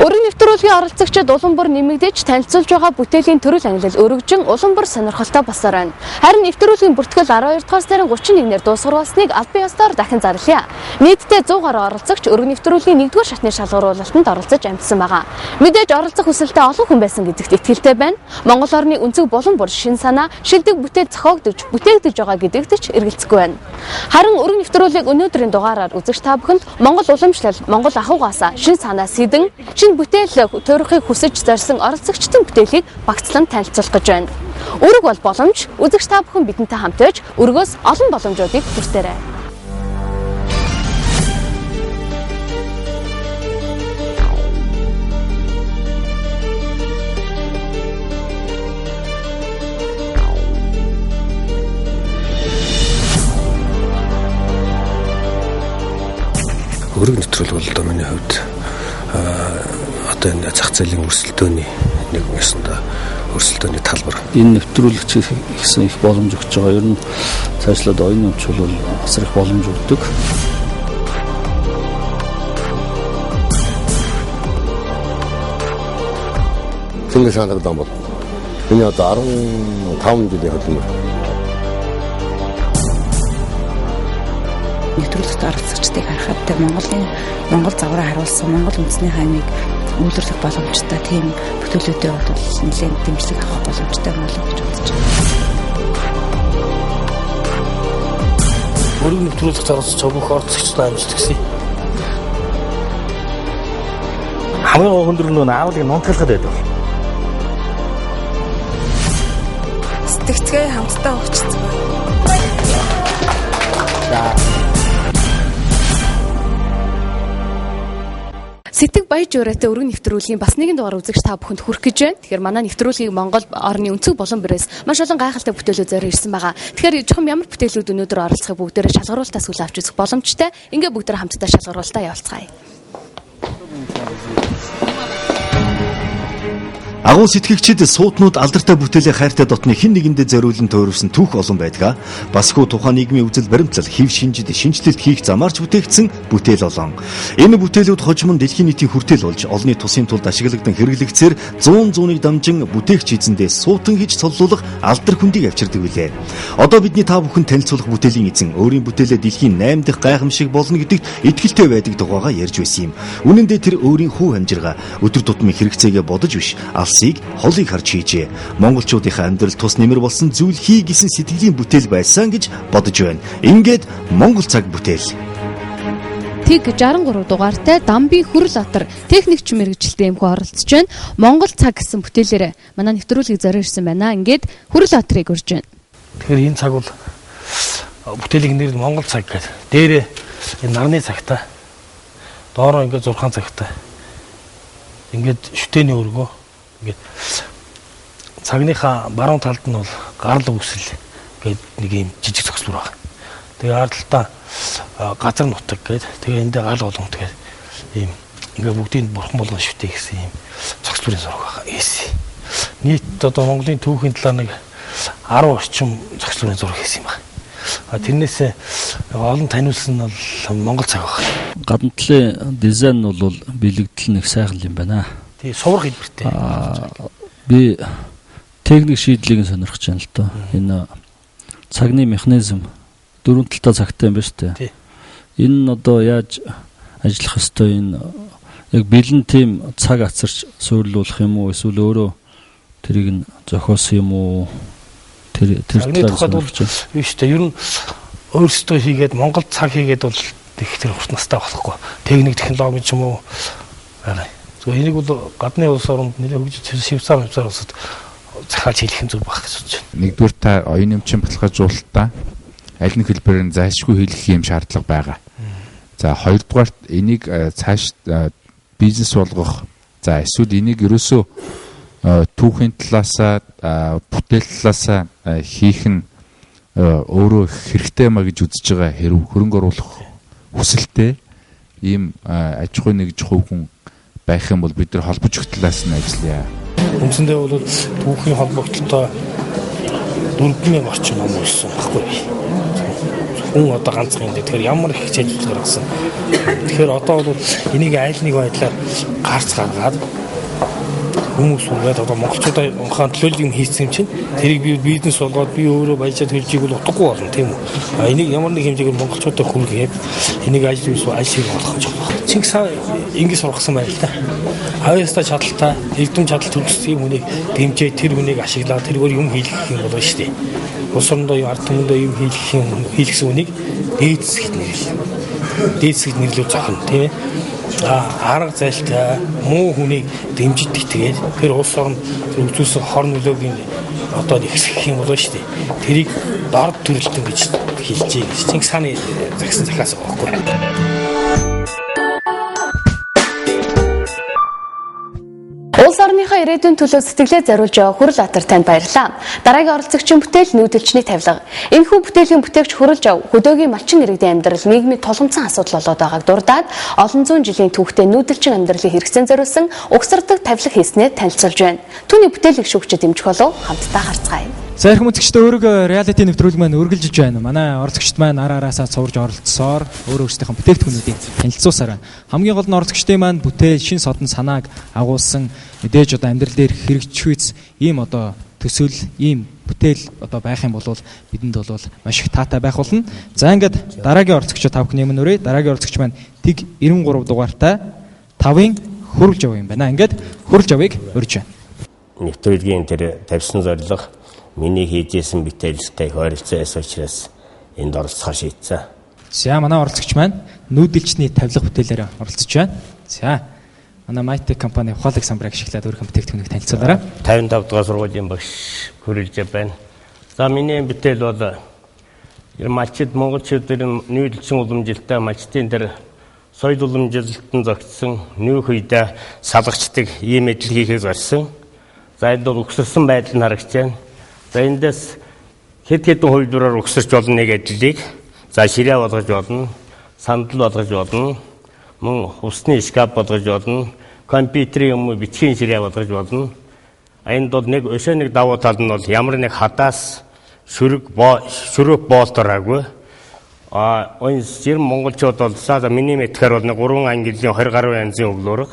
Өргөн нэвтрүүлгийн оролцогчид улам бүр нэмэгдэж танилцуулж байгаа бүтээлийн төрөл ангилал өргөжин улам бүр сонирхолтой болсоор байна. Харин нэвтрүүлгийн бүртгэл 12 дугаар сарын 31-нд дуусгар болсныг албан ёсоор дахин зарлая. Нийтдээ 100 гаруй оролцогч өргөн нэвтрүүлгийн 1-р шатны шалгаруулалтанд оролцож амжсан байгаа. Мэдээж оролцох хүсэлтэй олон хүн байсан гэдэгт итгэлтэй байна. Монгол орны өнцөг булан бүр шин санаа, шилдэг бүтээл зохиогдож, бүтээгдэж байгаа гэдэгт ч эргэлзэхгүй байна. Харин өргөн нэвтрүүлгийг өнөөдрийн дугаараар үзэгч та бүхэнд Монгол уламжлал, Монгол ахуйгаасаа шин санаа сэдэн, шин бүтээл төрөхийг хүсэж зорьсон оролцогчдын бүтээлийг багцлан танилцуулах гэж байна. Үүрэг бол боломж, үзэгч та бүхэн бидэнтэй хамт байж өргөөс олон боломжуудыг хүртээрэй. Өргөн нэвтрүүлэг бол одоо миний хувьд одоо энэ зах зээлийн өрсөлдөөний нэг ёсондоо өрсөлдөөний талбар. Энэ нэвтрүүлэгч ихсэн их боломж өгч байгаа. Ер нь цаашлаад оюун өмч бол асар их боломж өгдөг. Чингис хаан дам бол миний одоо 15 жилийн хөдөлмөр. Нэвтрүүлэгт оролцогчдыг харахад тэр Монгол загвараа харуулсан Монгол үндэсний хаймыг үйлдвэрлэх боломжтой тийм бүтээлүүдээ бол нэлээд дэмжлэг авах боломжтой болов гэж бодож байна. Өргөн нэвтрүүлэгт оролцож бүх оролцогчдод амжилт хүсье. Хамгийн гол өндөр нь аавлыг нунтгалахад байдаг. Сэтгэцгээ хамтдаа өгчцгөө. Сэтг баяж ураатай өргөн нэвтрүүлгийн бас нэгэн дугаар үзэгч та бүхэнд хүрэх гэж байна. Тэгэхээр манай нэвтрүүлгийг Монгол орны өнцөг булан бүрээс маш олон гайхалтай бүтээлүүд зорио ирсэн байгаа. Тэгэхээр жоохон ямар бүтээлүүд өнөөдөр оролцохыг бүгдээрээ шалгаруултаас хүлээн авч үзэх боломжтой. Ингээ бүгдээрээ хамтдаа шалгаруултаа явуулцгаая. Агуу сэтгэгчид суутнууд алдартай бүтээлээ хайртай дотны хэн нэгэндээ зориулан төөрөвсөн түүх олон байдаг. Басгүй тухайн нийгмийн үзэл баримтлал, хэв шинжид, шинэчлэлт хийх замаарч бүтээгдсэн бүтээл олон. Энэ бүтээлүүд хожим нь дэлхийн нийтийн хүртэл болж олонний тусын тулд ашиглагдан хэрэглэгдсээр 100-ыг дамжин бүтээгч эзэндээ суутан хийж цоллуулах алдар хүндийг авчирдаг билээ. Одоо бидний та бүхэн танилцуулах бүтээлийн эзэн өөрийн бүтээлээ дэлхийн 8 дахь гайхамшиг болно гэдэгт итгэлтэй байдаг тухайга ярьж байсан юм. Үнэн дээр тэр өөрийн хөв амжиргаа өдөр тутмын хэрэгцээгээ бодож биш, алсыг холыг харж хийжээ. Монголчуудынхаа амьдрал тус нэмэр болсон зүйл хий гэсэн сэтгэлийн бүтээл байсан гэж бодож байна. Ингээд Монгол цаг бүтээл. Тэг 63 дугаартай Дамби Хүрэл Атар техникч мэргэжилтэн эмхүү оролцож байна. Монгол цаг гэсэн бүтээлээр манай нэвтрүүлгийг зорио ирсэн байна. Ингээд Хүрэл Атрыг урьж байна. Тэгэхээр энэ цаг бол бүтээлийн нэр нь Монгол цаг гэдэг. Дээрээ энэ нарны цагтай. Доороо ингээд 6 цагтай. Ингээд шүтээний өргөө. Ингээд цагныхаа баруун талд нь бол гарал үүсэл гээд нэг юм жижиг зогсмор байна. Тэгээ ард талдаа газар нутаг гээд тэгээ эндээ гал болгонт гээд ийм ингээ бүгдийг бурхан болгон шүтээ гэсэн ийм зогсморын зураг байна. Эс. Нийт одоо Монголын түүхийн талаар нэг 10 орчим зогсморын зураг хийсэн юм байна. А тэрнээс олон таниулсан нь бол Монгол цаг байна. Гадна талын дизайн нь бол бэлэгдэл нэг сайхан юм байна. Тий, суврах хэлбэртэй. Би техник шийдлийг сонирхож байна л доо. Энэ цагны механизм дөрвөн талтай цагтай юм байна шүү дээ. Энэ нь одоо яаж ажиллах ёстой, энэ яг бэлэн тийм цаг ацарч суйрлуулах юм уу эсвэл өөрөө тэрийг нь зохиосон юм уу? Тэр талаар сонирхож байна. Юу шүү дээ. Ер нь өөрсдөө хийгээд Монгол цаг хийгээд бол их тэр урт настай болохгүй. Техник технологи ч юм уу. Зүгээр энийг бол гадны улс оронд нэлээд хөгжиж Швейцар улсад захиалж хийх нь зүг байх гэж бодож байна. Нэгдүгээр та оюун нэмчин баталгаажуулалтаа аль нэг хэлбэрээр нь зайлшгүй хийх юм шаардлага байгаа. За хоёрдугаарт энийг цааш бизнес болгох, за эсвэл энийг ерөөсөө түүхийн талаасаа бүтээл талаасаа хийх нь өөрөө хэрэгтэй юм а гэж үзэж байгаа хөрөнгө оруулах хүсэлтэй ийм аж ахуй нэгж хувь хүн байх юм бол бид нар холбож өгөх талаас нь ажиллая. Үндсэндээ бол түүхийн холбогдлолтой 4000 орчим ном уншсан байхгүй. Хүн одоо ганцхан юм. Тэгэхээр ямар их хичээл гаргасан. Тэгэхээр одоо бол энийг айл нэг байдлаар гарц гаргаад хүмүүс үргээд одоо монголчуудаа унхаан төлөөлөл юм хийсэн юм чинь тэрийг би бизнес болгоод би өөрөө баяжаад төлжийг бол утгагүй болно, тийм үү? А энийг ямар нэг хэмжээгээр монголчуудаа хүргээд энийг ажил үйлс ажил хэрэг болгох гэж байна. Чингис хаан ингэ сургасан байна л да. Авьяастай чадaltaй, эрдэм чадал төрсөн юм хүнийг дэмжээ, тэр хүнийг ашиглаад тэргээр юм хийлгэх юм болно шүү дээ. Улс орондоо юм ард түмэндээ юм хийлгэх юм хийлгсэн хүнийг дээдс гэж нэрлэв. Дээдс гэж нэрлэв зохино, тийм ээ. Арга зайлтай муу хүнийг дэмжиж тэгээд тэр улс орон үзүүлсэн хор нөлөөгийн одоо ихсэх юм болно шүү дээ. Тэрийг дорд төрөлтөн гэж хэлжээ гэж Чингис хааны загсан захиас байгаа байхгүй. Улс орныхоо ирээдүйн төлөө сэтгэлээ зориулж яваа Хүрэл Атар танд баярлалаа. Дараагийн оролцогчийн бүтээл нүүдэлчний тавилга. Энэхүү бүтээлийн бүтээгч Хүрэл Жав хөдөөгийн малчин иргэдийн амьдрал нийгмийн тулгамдсан асуудал болоод байгааг дурдаад олон зуун жилийн түүхтэй нүүдэлчин амьдралын хэрэгцээнд зориулсан угсардаг тавилга хийснээр танилцуулж байна. Түүний бүтээлийг шүүгчид дэмжих болов хамтдаа харцгаая. За эрхэм үзэгчдээ өөрөг реалити нэвтрүүлэг маань үргэлжилж байна. Манай оролцогчд маань ар араасаа цуврж оролцсоор өөр өөрсдийнхөө бүтээгдэхүүнүүдийг танилцуулсаар байна. Хамгийн гол нь оролцогчдын маань бүтээл шин содон санааг агуулсан мэдээж одоо амьдрал дээр хэрэгжихүйц ийм одоо төсөл, ийм бүтээл одоо байх юм бол бидэнд бол маш их таатай байх болно. За ингээд дараагийн оролцогчид та бүхний өмнө өрье. Дараагийн оролцогч маань тэг 93 дугаартай 5-ын Хүрэл Жав юм байна. Ингээд Хүрэл Жавыг урьж байна. Нэвтрүүлгийн тэр тавьсан зорилго миний хийж исэн бүтээлтэй их ойролцоо байсан учраас энд оролцохоор шийдсэн. За манай оролцогч маань нүүдэлчний тавилга бүтээлээр оролцож байна. За манай Mytech компани ухаалаг самбарыг ашиглаад өөрийнхөө бүтээгдэхүүнийг танилцуулаарай. 55 дугаар сургуулийн багш Хүрэл Жав байна. За миний бүтээл бол малчид монголчуудын нүүдэлчин уламжилттай малчдын тэр соёл уламжилтанд зохицсон нүүх үедээ салгачдаг ийм эдэл хийхийг зорьсон. За энд бол угсарсан байдал нь харагдаж байна. За эндээс хэд хэдэн хувилбараар угсарч болно нэг ажлыг. За ширээ болгож болно, сандал болгож болно, мөн усны шкаф болгож болно, компьютерийн юм уу бичгийн ширээ болгож болно. Энд бол нэг өшөө нэг давуу тал нь бол ямар нэг хадаас шүрэг боолт ороогүй. А энэ жир монголчууд бол за миний мэдхээр бол нэг 3 английн 20 гаруй янзын өвлөөрөг.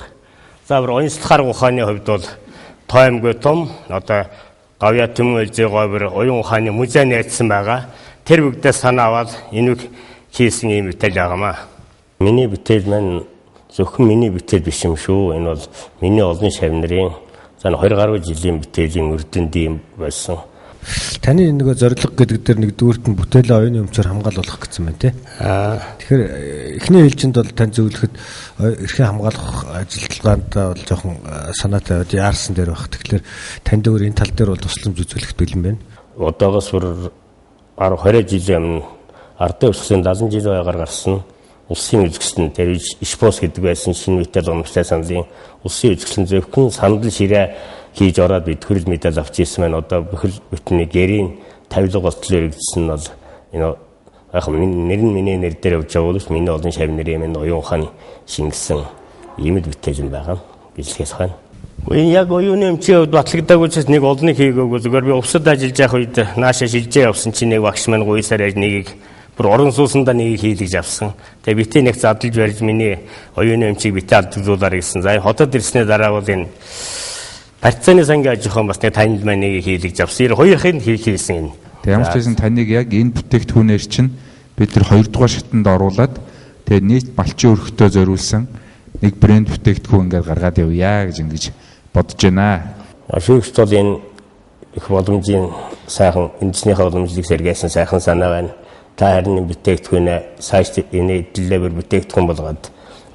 За бүр онцлог ухааны хувьд бол тоомгүй том одоо гавья төмөн өлзий говьр оюун ухааны музей нээсэн байгаа. Тэр бүгдээ санаа аваад энүүг хийсэн ийм бүтээл байгаамаа. Миний бүтээл маань зөвхөн миний бүтээл биш юм шүү. Энэ бол миний олон шав нарын за 20 гаруй жилийн бүтээлийн үр дүнд юм болсон. Таны нөгөө зорилго гэдэг дээр нэгдүгüүрт нь бүтээлээ оюуны өмчөөр хамгаалуулах гэсэн байна тий. Тэгэхээр эхний ээлжинд бол тань зөвлөхөд эрхээ хамгаалах ажилтгаанд бол жоохон санаатай байд яарсан дээр байх. Тэгэхээр танд өөр энэ тал дээр бол тусламж үзүүлэх бэлэн байна. Одоогоос бүр 10 20 жилийн өмнө ардын өсгөсөн 70 жилийн ойгаар гарсан улсын үзэсгэлэн тэр Ишпос гэдэг байсан шинэ металл уламжлалт саналын улсын үзэсгэлэн зөвхөн сандал ширээ хийж ороод бид төрөл медаль авч ирсэн байна. Одоо бүхэл бүтний гэрийн тавилга болтол өргөжсөн нь бол энэ яг нэр нь миний нэр дээр явж байгаа бол миний олон шав нарын минь оюун ухааны шингэсэн ийм л бүтээл юм байгаа гэж хэлэх байна. Энэ яг оюуны өмчийн хувьд батлагдаагүй ч нэг олныг хийгээгүй зүгээр би увсад ажиллаж явах үед нааша шилжээ явсан чинь нэг багш маань гуйсаар яж нэгийг бүр орон сууснаа нэгийг хийлгэж авсан. Тэгээ битээ нэг задлж барьж миний оюуны өмчийг битээ алдагдуулаарай гэсэн. За хотод ирснээр дараа бол энэ барьцааны сангийн аж ахуйн бас нэг танил маань нэгийг хийлгэж авсан. Тэр хоёрын хийсэн энэ. Тэгээ ямар ч байсан таныг яг энэ бүтээгдэхүүнээр чинь бид тэр 2 дугаар шатанд оруулаад тэгээ нийт малчин өрхтөө зориулсан нэг брэнд бүтээгдэхүүн ингээд гаргаад явъя гэж ингэж бодож байна. Шүүгч бол энэ их боломжийн сайхан эндснийхээ боломжийг сэргээсэн сайхан санаа байна. Та харин бүтээгдэхүүнээ цааш энэ эдлэлээр бүтээгдэхүүн болгоод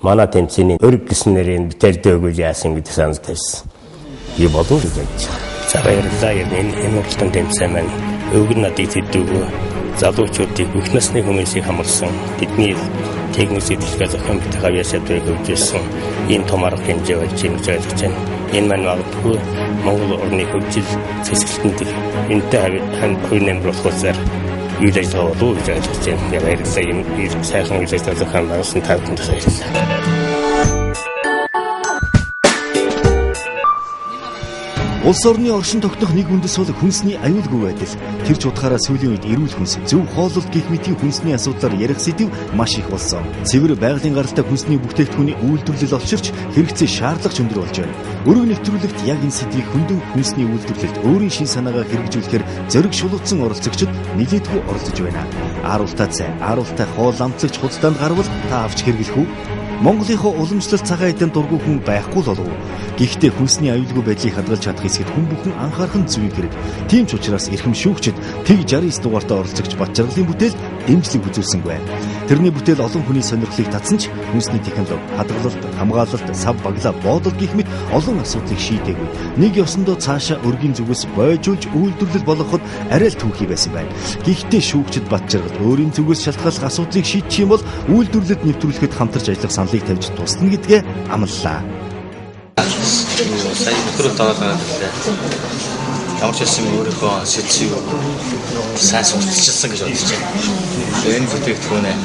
манай тэмцээний өрг гэсэн нэрийн бүтээлдээ өгвөл яасан гэдэг санал тавьсан. Би болов гэж бодож байгаа. За баярлалаа. Энэ уралдаан тэмцээн маань өвгөн надыг тэдүүгөө залуучуудыг бүх насны хүмүүсийг хамарсан тэдний техник сэтгэлгээ зохион бүтээх авьяас чадварыг хөгжүүлсэн ийм том арга хэмжээ болж юм гэж ойлгож байна. Энэ маань магадгүй Монгол орны хөгжил цэцгэлтэнд энэтэй хувь нэмэр болох улсаар үйл ажиллагаа болов гэж ойлгож байна. Баярлалаа. Ийм сайхан үйл ажиллагаа зохион байгуулсан та бүхэнд баярлалаа. Улс орны оршин тогтнох нэг үндэс бол хүнсний аюулгүй байдал. Тэр ч утгаараа сүүлийн үед эрүүл хүнс, зөв хооллолт гэх мэтийн хүнсний асуудлаар ярих сэдэв маш их болсон. Цэвэр байгалийн гаралтай хүнсний бүтээгдэхүүний үйлдвэрлэл олширч хэрэгцээ шаардлага ч өндөр болж байна. Өргөн нэвтрүүлэгт яг энэ сэдвийг хөндөөн хүнсний үйлдвэрлэлд өөрийн шин санаагаа хэрэгжүүлэхээр зориг шулууцсан оролцогчид нэлээдгүй оролцож байна. Ааруултай цай, ааруултай хоол амтлагч худалдаанд гарвал та авч хэрэглэх үү? Монголынхоо уламжлалт цагаан эдэн дургүй хүн байхгүй л болов. Гэхдээ хүнсний аюулгүй байдлыг хадгалж чадах хэсэгт хүн бүхэн анхаарах нь зүйн хэрэг. Тийм ч учраас эрхэм шүүгчид тэг 69 дугаартай оролцогч Батжаргалын бүтээлд дэмжлэг үзүүлсэнгүй. Тэрний бүтээл олон хүний сонирхлыг татсан ч хүнсний технологи, хадгалалт, хамгаалалт, сав баглаа, боолол гэх мэт олон асуудлыг шийдээгүй. Нэг ёсондоо цаашаа өргийн зүгээс бойжуулж үйлдвэрлэл болгоход арай л түүхий байсан байна. Гэхдээ шүүгчид Батжаргал өөрийн зүгээс шалтгааллах асуудлыг шийдчих юм бол үйлдвэрлэлд нэвтрүүлэхэд хамтарч ажиллах саналыг тавьж туслана гэдгээ амлалаа. Сая нэвтрүүлэлт ороод байгаа юм. Ямар ч байсан өөрийнхөө сэдвийг сайн сурталчилсан гэж бодож байна. Энэ бүтээгдэхүүнээ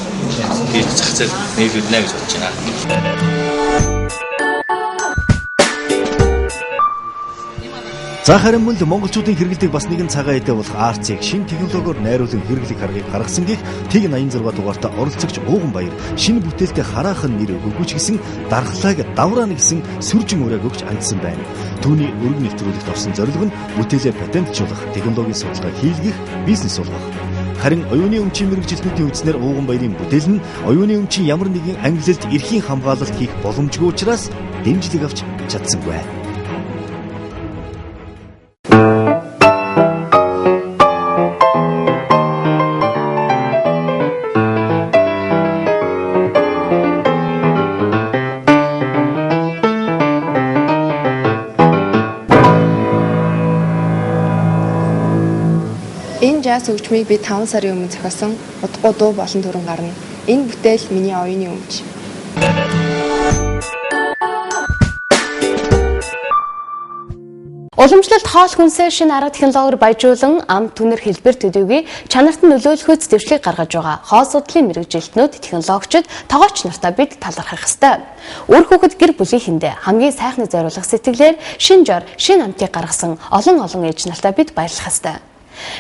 хийж зах зээлд нийлүүлнэ гэж бодож байна. За харин мөн л монголчуудын хэрэглэдэг бас нэгэн цагаан эдэ болох АРЦ-ыг шинэ технологиор найруулан хэрэглэх аргыг гаргасан гэх тэг 86 дугаартай оролцогч Ууган Баяр шинэ бүтээлтэй хараахан нэр өгөөгүй ч гэсэн дархлааг давраана гэсэн сүржин уриаг өгч андсан байна. Түүний өргөн нэвтрүүлэгт орсон зорилго нь бүтээлээ патентжуулах, технологийн судалгаа хийлгэх, бизнес болгох. Харин оюуны өмчийн мэргэжилтнүүдийн үзснээр Ууган Баярын бүтээл нь оюуны өмчийн ямар нэгэн ангилалд эрхийн хамгаалалт хийх боломжгүй учраас дэмжлэг авч чадсангүй. Энэ жаз хөгжмийг би 5 сарын өмнө зохиосон. Удахгүй дуу болон төрөн гарна. Энэ бүтээл миний оюуны өмч. Уламжлалт хоол хүнсээ шинэ арга технологиор баяжуулан ам түнэр хэлбэр төдийгүй чанарт нь нөлөөлөхүйц дэвшлиг гаргаж байгаа. Хоол судлалын мэргэжилтнүүд, технологичид, тогооч нартаа бид талархах ёстой. Үр хүүхэд гэр бүлийнхэндээ хамгийн сайхны зориулах сэтгэлээр шинэ жор, шинэ амтыг гаргасан олон олон ээж нартаа бид баярлах ёстой.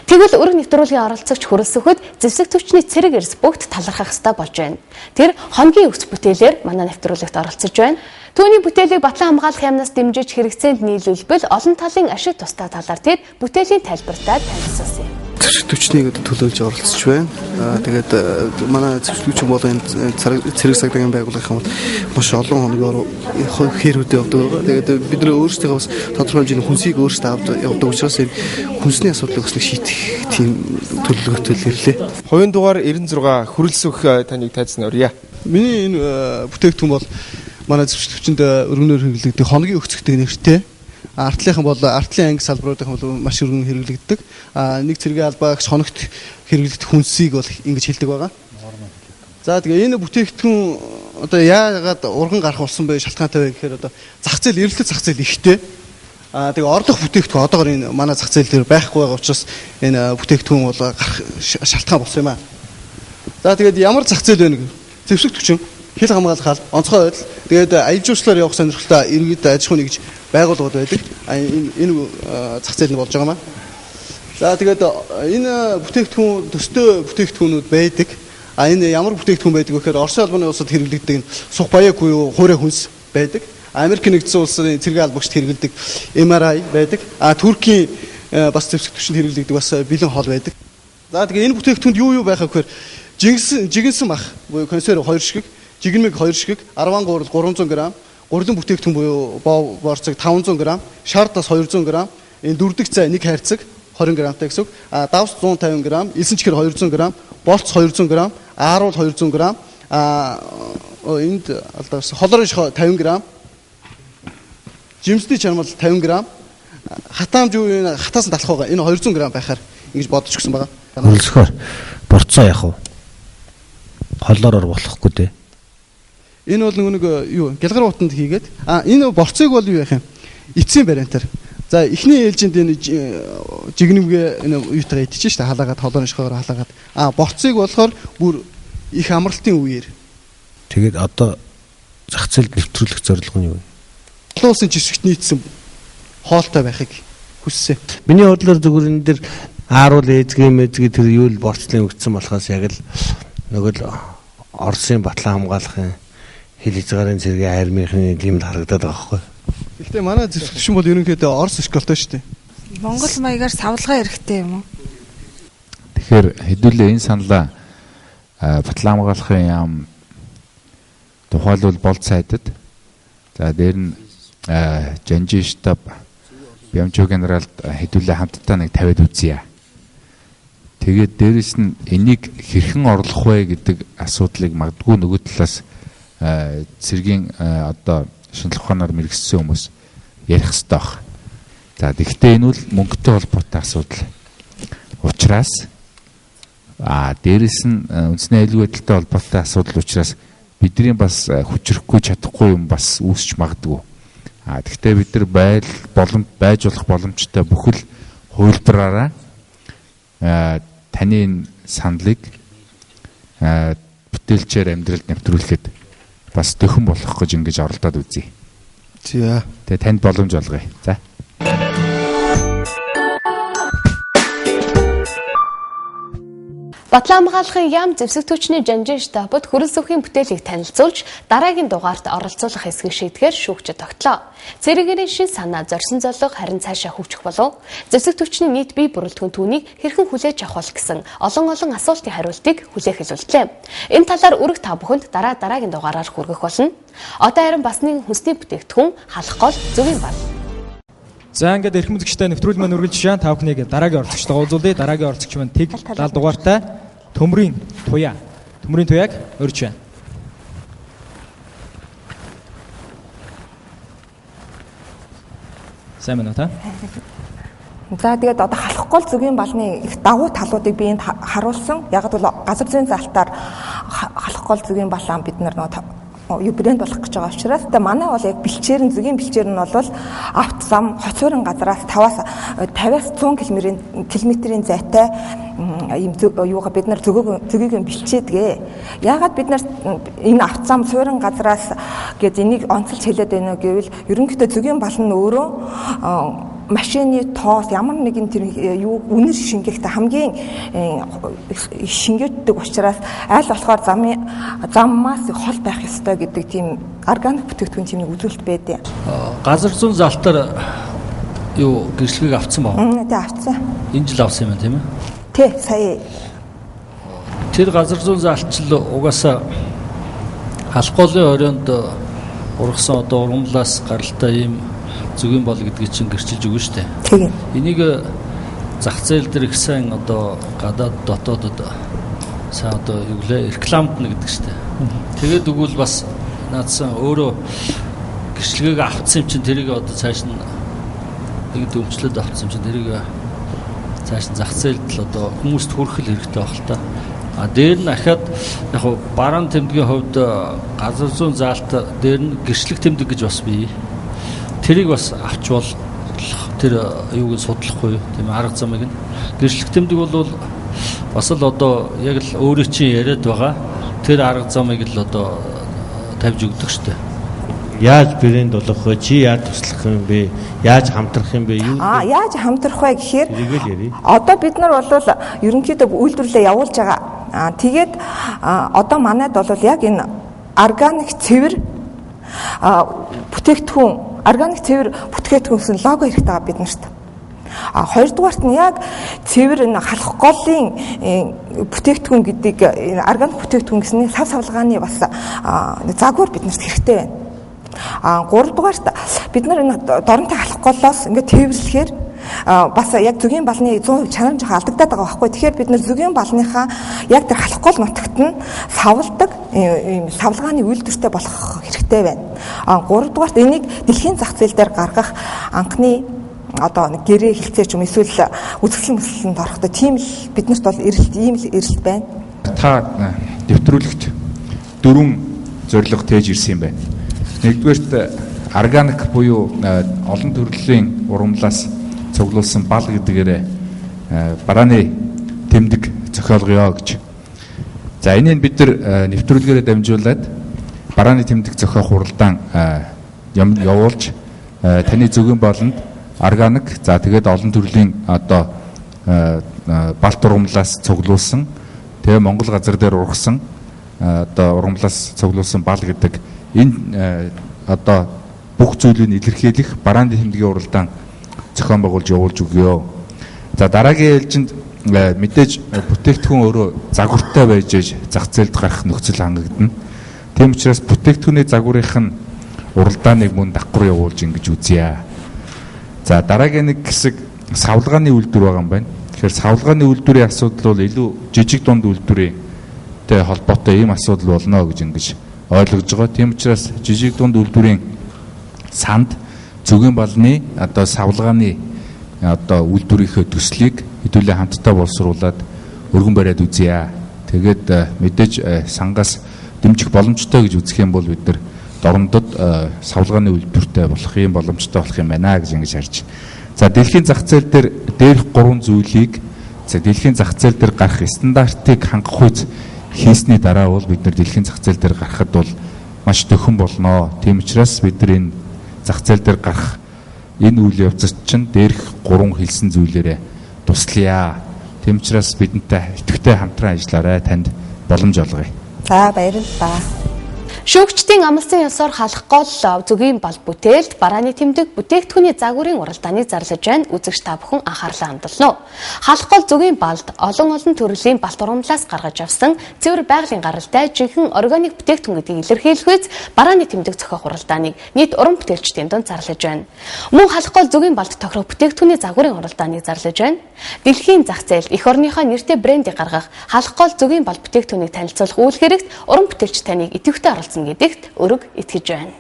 Тэгвэл өрг нэвтрүүлгийн оролцогч хөрөлсөхөд зэвсэг төвчний цэрэг эрс бүгд талархах ёстой болж байна. Тэр хоногийн өвч бүтээлээр манай нэвтрүүлэгт оролцож байна. Түүний бүтээлийг батлан хамгаалах яамнаас дэмжиж хэрэгцээнд нийлүүлбэл олон талын ашиг тустай талаар тэд бүтээлийн тайлбартаа танилцуулсан юм. Зэвсэг төвчнийг одоо төлөөлж оролцож байна. Тэгээд манай зэвсэг төвчин бол энэ цэрэг цагдаагийн байгууллагын бол маш олон хоногоор хэрүүдээ явдаг байгаа. Тэгээд бид нэр өөрсдийнхөө бас тодорхой хэмжээний хүнсийг өөрсдөө авдаг явдаг учраас энэ хүнсний асуудлыг бас нэг шийдэх тийм төлөвлөгөөтэй ирлээ. Хувийн дугаар 96 хөрөлсөх таныг тайзан урья. Миний энэ бүтээгдэхүүн бол манай зэвсэг төвчөнд өргөнөөр хэрэглэгдэх хоногийн өгцөгтэй нэртэй. Артлынхан бол артлын анги салбаруудын бол маш өргөн хэрэглэгддэг. Нэг цэргийн албаагч хоногт хэрэглэгдэх хүнсийг бол ингэж хэлдэг байгаа. За тэгээ энэ бүтээгдэхүүн одоо яагаад урган гарах болсон бэ шалтгаантай вэ гэхээр одоо зах зээл эрэлтэг зах зээл ихтэй. Тэгээ орлох бүтээгдэхүүн одоогор энэ манай зах зээл дээр байхгүй байгаа учраас энэ бүтээгдэхүүн бол гарах шалтгаан болсон юм аа. За тэгээд ямар зах зээл вэ гэх зэвсэг төвчин хил хамгаалах хал, онцгой байдал, тэгээд аялал жуулчлалаар явах сонирхолтой иргэд аж ахуйн нэгж байгууллагууд байдаг. Энэ зах зээл нь болж байгаа юм аа. За тэгээд энэ бүтээгдэхүүн төстэй бүтээгдэхүүнүүд байдаг. Энэ ямар бүтээгдэхүүн байдаг вэ гэхээр Оросын холбооны улсад хэрэглэгддэг энэ сух баяг буюу хуурай хүнс байдаг. Америк нэгдсэн улсын цэргийн албагчд хэрэглэдэг MRI байдаг. Туркийн бас зэвсэг түвшинд хэрэглэгддэг бас бэлэн хоол байдаг. За тэгээд энэ бүтээгдэхүүнд юу юу байх вэ гэхээр жигэнсэн мах буюу консерв 2 ширхэг, жигнэмэг 2 ширхэг, 13 300 г, гурлан бүтээгдэхүүн буюу борцог 500 г, шар тас 200 г, энэ дүрдэг цай нэг хайрцаг 20 г-тай гэсэн үг. Давс 150 г, элсэн чихэр 200 г, болц 200 г, ааруул 200 г, энд алдаа холорын шохоо 50 г, жимсний чармал 50 г, хатаамж юу энэ хатаас нь талах байгаа. Энэ 200 г байхаар ингэж бодож өгсөн байгаа. Хөрөлсөхөөр борцоо яах вэ? Холоороор болохгүй дээ. Энэ бол нэг юу гялгар утанд хийгээд энэ борцыг бол юу яах юм? Эцсийн вариантаар. За эхний ээлжинд энэ жигнэмгээ энэ юутайгаа идчихэж штэ халаагаад холоорын шохоогоор халаагаад. Борцыг болохоор бүр их амралтын үеэр. Тэгээд одоо зах зээлд нэвтрүүлэх зорилго нь юу вэ? Олон улсын жишгт нийцсэн хоолтой байхыг хүссэн. Миний бодлоор зүгээр энэ дэр ааруул эзгийн мэзги тэр юу л борцлын өгсөн болохоос яг л нөгөө л Оросын батлан хамгаалахын хил хязгаарын цэргийн армийн юм л харагдаад байгаа байхгүй. Гэхдээ манай зэвсэг түвшин бол ерөнхийдөө Орос школтой шүү дээ. Монгол маягаар савлгаа хэрэгтэй юм уу? Тэгэхээр хэдүүлээ энэ саналаа батлан хамгаалахын яам тухайлбал болд сайдад за дээр нь Жанжин штаб Бямжуу генералд хэдүүлээ хамтдаа нэг тавиад үзье. Тэгээд дээрэс нь энийг хэрхэн орлох вэ гэдэг асуудлыг магадгүй нөгөө талаас цэргийн одоо шинжлэх ухаанаар мэргэссэн хүмүүс ярих хэрэгтэй байх. За тэгэхдээ энэ бол мөнгөтэй холбоотой асуудал. Учираас дээрэс нь үндэсний аюулгүй байдалтай холбоотой асуудал учраас бидний бас хүчрэхгүй чадахгүй юм бас үүсч магадгүй. Тэгэхдээ бид нар байж болох боломжтой бүхэл хувилбараараа таны энэ саналыг бүтээлчээр амьдралд нэвтрүүлэхэд бас дөхөн болох гэж ингэж оролдоод үзье. За. Тэгээ танд боломж олгоё. За. Батлан хамгаалахын яам зэвсэг түвшний Жанжин штабд хөрөл сүхийн бүтээлийг танилцуулж дараагийн дугаарт оролцуулах хэсгийг шийдэхээр шүүгчид тогтлоо. Цэрэгээрийн шин санаа зорьсон зорилго харин цаашаа хөгжих болов зэвсэг түвшний нийт бие бүрэлдэхүүн түүнийг хэрхэн хүлээж авах бол гэсэн олон олон асуултын хариултыг хүлээх хэлүүллээ. Энэ талаар өрөг та бүхэнд дараа дараагийн дугаараар хүргэх болно. Одоо харин бас нэгэн хүнсний бүтээгдэхүүн халах гол зөвийн бал. За ингээд эрхэм үзэгчтэй нэвтрүүлэг маань үргэлж шаан та бүхнийг дараагийн оролцогчтойгоо уулзуулъя. Дараагийн оролцогч маань тэг 70 дугаартай Төмрийн Туяа. Төмрийн Туяаг урьж байна. Сайн байна уу та? За тэгээд одоо халах гол зүгийн балны их давуу талуудыг би энд харуулсан. Яг бол газар зүйн залтаар халах гол зүгийн балаа бид нар нөгөө юу брэнд болох гэж байгаа учраас тэгээ манай бол яг бэлчээр нь зүгийн бэлчээр нь бол авт зам хоцорын газараас 50-аас 100 км-ийн зайтай ийм юугаа бид нар зөгийг бэлчээдэг. Яагаад бид нар энэ авт зам суурин газараас гэж энийг онцолж хэлээд байна вэ гэвэл ерөнхийдөө зөгийн бал нь өөрөө машины тоос ямар нэгэн тэр юу үнэр шингээхдээ хамгийн шингээдэг учраас аль болохоор замаас хол байх ёстой гэдэг тийм органик бүтээгдэхүүн тийм нэг үзүүлэлт байдیں۔ Газар зүүн залтаар юу гэрчлэгийг авцсан ба? Тий, авцсан. Энэ жил авсан юм тийм ээ? Тий, сая. Тэр газар зүүн залтчил угаасаа халах голын оройнд ургасан одоо ургамлаас гаралтай ийм зүгийн бол гэдгийг чинь гэрчилж өгнө шүү дээ. Тийм. Энийг зах зээл дээр их сайн одоо гадаад дотоодод сайн одоо юу гэлээ рекламдна гэдэг шүү дээ. Тэгээд өгвөл бас наадсан өөрөө гэрчлэгийг авцсан юм чинь тэрийг одоо цааш нь нэг дөмчлөд авцсан юм чинь тэрийг цааш нь зах зээлд л одоо хүмүүст хүрэх хэрэгтэй байх л та. А дээр нь ахаад яг бараан тэмдгийн хувьд газар зүүн заалт дээр нь гэрчлэг тэмдэг гэж бас бий. Тэрийг бас авч бол тэр юуг нь судлахгүй тийм арга замыг нь гэрчлэг тэмдэг бол бас л одоо яг л өөрөө чинь яриад байгаа тэр арга замыг л одоо тавьж өгдөг штэ. Яаж брэнд болох вэ? Чи яаж туслах юм бэ? Яаж хамтрах юм бэ? Юу яаж хамтрах вэ гэхээр одоо бид нар бол ерөнхийдөө үйлдвэрлэлээ явуулж байгаа. Тэгээд одоо манайд бол яг энэ органик цэвэр бүтээгдэхүүн органик цэвэр бүтээгдэхүүн лого хэрэгтэй байгаа бид нарт. А хоёрдугаарт нь яг цэвэр энэ халах голын бүтээгдэхүүн гэдэг органик бүтээгдэхүүн гэсэн сав савлгааны бас загвар бид нарт хэрэгтэй байна. А гуравдугаарт бид нар энэ доронтой халах голоос ингээд тээвэрлэхээр бас яг зүгийн балны 100% чанар нь жоохон алдагдаад байгаа байхгүй. Тэгэхээр бид нар зүгийн балныхаа яг тэр халах гол нутагт нь савладаг ийм савлгааны үйлдвэртэй болох хэрэгтэй байна. А гуравдугаарт энийг дэлхийн зах зээл дээр гаргах анхны одоо нэг гэрээ хилцээ ч юм эсвэл үзэсгэлэн мэсгэлэнд орохдоо тийм л биднэрт бол эрэлт ийм л эрэлт байна. Та нэвтрүүлэгт дөрвөн зорилго тээж ирсэн юм байна. Нэгдүгээрт органик буюу олон төрлийн ургамлаас цуглуулсан бал гэдгээрээ барааны тэмдэг зохиолгоё гэж. За энийг бид нар нэвтрүүлгээрээ дамжуулаад барааны тэмдэг зохиох уралдаан явуулж таны зөвгөн болонд Органик, за тэгээд олон төрлийн одоо балт ургамлаас цуглуулсан, тэгээ Монгол газар дээр ургасан одоо ургамлаас цуглуулсан бал гэдэг энэ одоо бүх зүйлийг илэрхийлэх барааны тэмдгийн уралдаан зохион байгуулж явуулж өгье. За дараагийн ээлжинд мэдээж бүтээгдэхүүн өөрөө загвартай байж ээж зах зээлд гарах нөхцөл хангагдана. Тийм учраас бүтээгдэхүүний загварынх нь уралдааныг мөн давхар явуулж ингэж үзье. За дараагийн нэг хэсэг савлгааны үйлдвэр байгаа юм байна. Тэгэхээр савлгааны үйлдвэрийн асуудал бол илүү жижиг дунд үйлдвэрийн тэ холбоотой ийм асуудал болно гэж ингэж ойлгож байгаа. Тийм учраас жижиг дунд үйлдвэрийн санд зөгийн балны одоо савлгааны одоо үйлдвэрийнхээ төслийг хэдүүлээ хамтдаа боловсруулад өргөн бариад үзье. Тэгээд мэдээж сангаас дэмжих боломжтой гэж үзэх юм бол бид нар дорндод савлгааны үйлдвэртэй болох юм боломжтой болох юм байна гэж ингэж харж. За дэлхийн зах зээл дээр дээрх гурван зүйлийг за дэлхийн зах зээл дээр гарах стандартыг хангах үз хийсний дараа бол бид нар дэлхийн зах зээл дээр гарахад бол маш дөхөн болно. Тийм учраас бид нар энэ зах зээл дээр гарах энэ үйл явцад чинь дээрх гурван хэлсэн зүйлээрээ туслая. Тийм учраас бидэнтэй идэвхтэй хамтран ажиллаарай. Танд боломж олгоё. За баярлалаа. Шүүгчдийн амласан ёсоор халах гол зөгийн бал бүтээлд барааны тэмдэг бүтээгдэхүүний загварын уралдааныг зарлаж байна. Үзэгч та бүхэн анхаарлаа хандуулна. Халах гол зөгийн балд олон олон төрлийн балт ургамлаас гаргаж авсан цэвэр байгалийн гаралтай жинхэнэ органик бүтээгдэхүүн гэдгийг илэрхийлэх үз барааны тэмдэг зохиох уралдааныг нийт уран бүтээлчдийн дунд зарлаж байна. Мөн халах гол зөгийн балд тохирох бүтээгдэхүүний загварын уралдааныг зарлаж байна. Дэлхийн зах зээлд эх орныхоо нэртэй брендийг гаргах халах гол зөгийн бал бүтээгдэхүүнийг танилцуулах үйл хэрэгт уран бүтээлч таныг идэвхтэй оролцсон гэдэгт өрөг итгэж байна.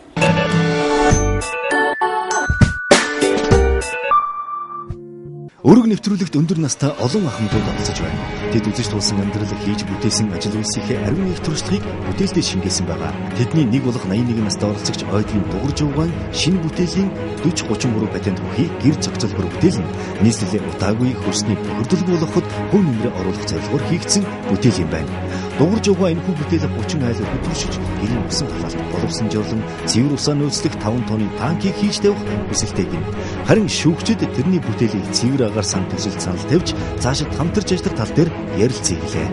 Өрөг нэвтрүүлэгт өндөр настай олон ахмадууд оролцож байна. Тэд үзэж туулсан амьдрал хийж бүтээсэн ажил үйлсийнхээ ариун их туршлагыг бүтээлдээ шингээсэн байгаа. Тэдний нэг болох 81 настай оролцогч Ойдгийн дугар жуугаан шинэ бүтээлийн 40 33 патент бүхий гэр зохицолбор бүтээл нь нийслэлийн утаагүй хөрсний бохирдолгүй болгоход хувь нэмрээ оруулах зорилгоор хийгдсэн бүтээл юм байна. Дугар жуугаа энэхүү бүтээл 30 айл өргөн туршиж гэрийн усан халаалт, боловсон жорлон, цэвэр усаа нөөцлөх 5 тонны танкийг хийж тавих хүсэлтэй гин. Харин шүүгчид тэрний бүтээлийг цэвэр агаар сан төсөлд санал тавьж цаашид хамтарч ажиллах тал дээр ярилцъя гэлээ.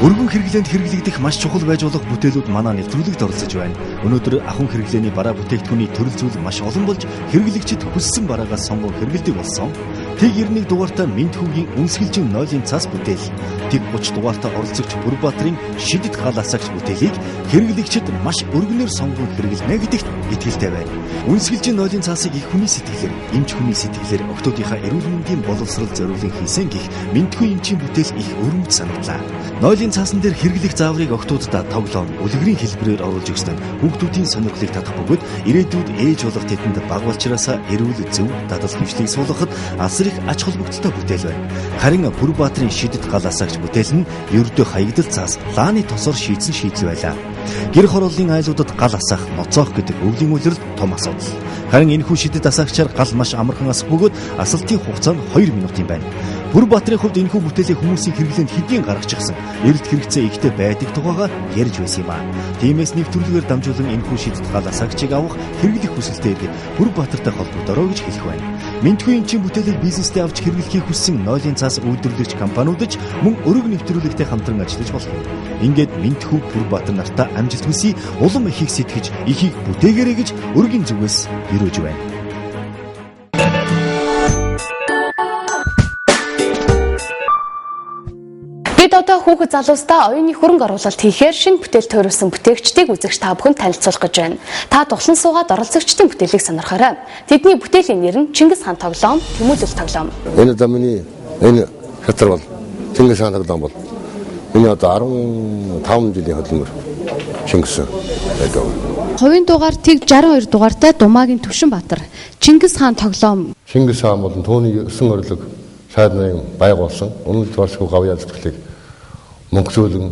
Өргөн хэрэглээнд хэрэглэгдэх маш чухал байж болох бүтээлүүд манай нэвтрүүлэгт оролцож байна. Өнөөдөр ахуйн хэрэглээний бараа бүтээгдэхүүний төрөл зүйл маш олон болж хэрэглэгчид хүссэн бараагаа сонгон хэрэглэдэг болсон. Тэг 91 дугаартай Мэндхүүгийн үнсгэлжин нойлын цаас бүтээл, Тэг 30 дугаартай оролцогч Бүрбаатарын шидэт гал асаагч бүтээлийг хэрэглэгчид маш өргөнөөр сонгон хэрэглэнэ гэдэгт итгэлтэй байна. Үнсгэлжин нойлын цаасыг их хүний сэтгэлээр, эмч хүний сэтгэлээр октоодынхаа эрүүл мэндийн боловсрол зориулан хийсэн гих Мэндхүү эмчийн бүтээл их өрөмж санагдлаа. Нойлын цаасан дээр хэрэглэх зааврыг октооддаа тоглоом, үлгэрийн хэлбэрээр оруулж өгсөн нь хүүхдүүдийн сонирхлыг татах бөгөөд ирээдүйд ээж болох тэдэнд баг балчраасаа эрүүл зөв дадал хвшлийг суулгахад асар их ач холбогдолтой бүтээл байна. Харин Бүрбаатарын шидэт гал асаагч бүтээл нь ердөө хаягдал цаас лааны тосоор шийдсэн шийдэл байлаа. Гэр хорооллын айлуудад гал асаах, ноцоох гэдэг өвлийн улирал том асуудал. Харин энэхүү шидэт асаагчаар гал маш амархан асах бөгөөд асалтын хугацаа нь 2 минут юм байна. Бүрбаатарын хувьд энэхүү бүтээлийг хүмүүсийн хэрэглээнд хэдийн гаргачихсан эрэлт хэрэгцээ ихтэй байдаг тухайга ярьж байсан юм а. Тиймээс нэвтрүүлгээр дамжуулан энэхүү шидэт гал асаагчийг авах хэрэглэх хүсэлтэй иргэд Бүрбаатартай холбогдороо гэж хэлэх байна. Мэндхүү эмчийн бүтээлийг бизнестэй авч хэрэглэхийг хүссэн нойлын цаас үйлдвэрлэгч компаниуд ч мөн өрөг нэвтрүүлэгтэй хамтран ажиллаж болох юм. Ингээд Мэндхүү Бүрбаатар нартаа амжилт хүсье, улам ихийг сэтгэж, ихийг бүтээгээрэй гэж өргийн зүгээс ерөөж байна. Бид одоо хүүхэд залуустаа оюуны хөрөнгө оруулалт хийхээр шинэ бүтээл туурвсан бүтээгчдийг үзэгч та бүхэнд танилцуулах гэж байна. Та дуглан суугаад оролцогчдын бүтээлийг сонирхоорой. Тэдний бүтээлийн нэр нь Чингис хаан тоглоом, Тэмүүлэл тоглоом. Энэ одоо миний энэ хятар бол Чингис хаан тоглоом бол миний одоо 15 жилийн хөдөлмөр Чингис байдаг. Хувийн дугаар тэг 62 дугаартай Думаагийн Төвшинбаатар Чингис хаан тоглоом. Чингис хаан бол түүний өсөн орлог сайд нарын байгуулсан үнэлж болшгүй гавьяа зүтгэлийг мөнгөжүүлэн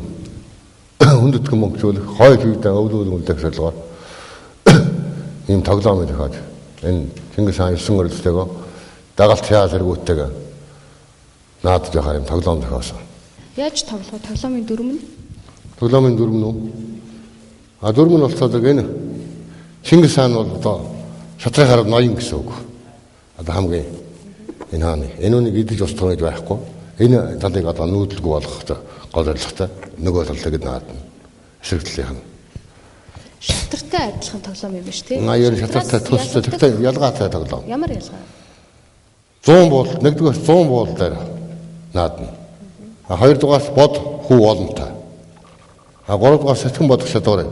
Хүндэтгэн мөнгөжүүлэх, хой хийдэ өвлөөл үлдэх зорилгоор ийм тоглоом зохиож энэ Чингис хаан 9 өрөлттэйгөө дагалт хяа зэргүүттэйгээ наадж явахаар юм тоглоом зохиосон. Яаж тоглох вэ? Тоглоомын дүрм нь? Тоглоомын дүрм нь үү? А дүрм нь болохоор энэ Чингис хаан бол одоо шатрын харав ноён гэсэн үг. Одоо хамгийн энэ хааны энэ үнийг идэж устгах гэж байхгүй. Энэ талыг одоо нүүдэлгүй болгох гол зорилготой. Нөгөө талыг наадна. Эсрэг талынх нь. Шатартай адилхан тоглоом юм биш тий? Аа ер нь шатартай төстэй тэгтээ ялгаатай тоглоом. Ямар ялгаа? 100 буул нэгдүгээр 100 буул дээр наадна. А хоёрдугаарт бод хүү олонтой. А гуравдугаар сэтгэн бодох чадварыг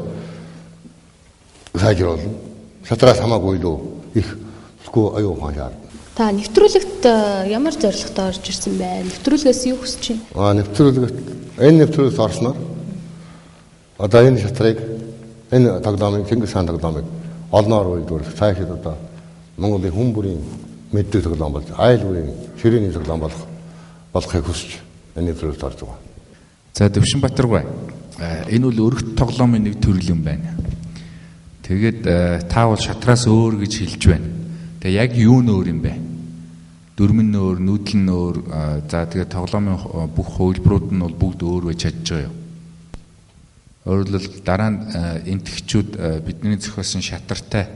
сайжруулна. Шатраас хамаагүй илүү их зүггүй аюу ухаан шаардна. Та нэвтрүүлэгт ямар зорилготой орж ирсэн бэ? Нэвтрүүлгээс юу хүсэж байна? Аа нэвтрүүлэгт энэ нэвтрүүлэгт орсноор одоо энэ шатрыг энэ тоглоомыг Чингис хаан тоглоомыг олноор үйлдвэрлэх цаашид одоо Монголын хүн бүрийн мэддэг тоглоом болж айл бүрийн ширээний тоглоом болох болохыг хүсэж энэ нэвтрүүлэгт орж байгаа. За Төвшинбатаргай. Энэ бол өргөт тоглоомын нэг төрөл юм байна. Тэгээд та бол шатраас өөр гэж хэлж байна. Тэгээ яг юу нь өөр юм бэ? Дүрм нь өөр, нүүдэл нь өөр, за тэгээд тоглоомын бүх хувилбарууд нь бол бүгд өөр байж чадж байгаа юм. Өөрөлдөл дараа нь энтгчүүд бидний зохиосон шатартай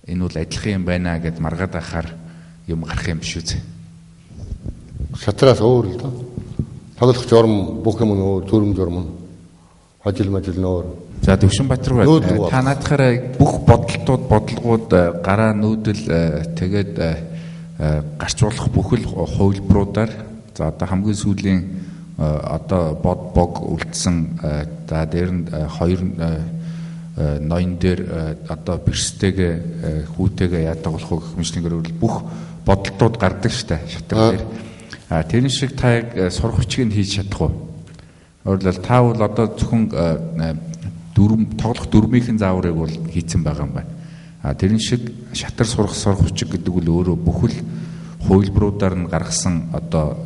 энэ бол адилхан юм байна гэд маргаад ахаар юм гарах юм биш үү? Шатраас өөр л доо. Тоглох журам бүх юм нь өөр, дүрм журам нь хожил мажил нь өөр. За Төвшинбатаргай та наадахаараа бүх бодолтууд, бодлогууд гараа нүүдэл тэгээд гарч болох бүхэл хувилбаруудаар за одоо хамгийн сүүлийн одоо бод бог үлдсэн за дээр нь хоёр ноён дээр одоо бэрстэйгээ хүүтэйгээ яадаг болох уу гэх мэтлэнгээр бүх бодолтууд гардаг штэ шатар дээр. А тэрэн шиг та яг сурах бичгийг хийж чадах уу? Өөрөлдөл та бол одоо зөвхөн дүрм тоглох дүрмийнхэн зааврыг бол хийцэн байгаа юм байна. А тэрэн шиг шатар сурах бичиг гэдэг бол өөрөө бүхэл хувилбаруудаар нь гаргасан одоо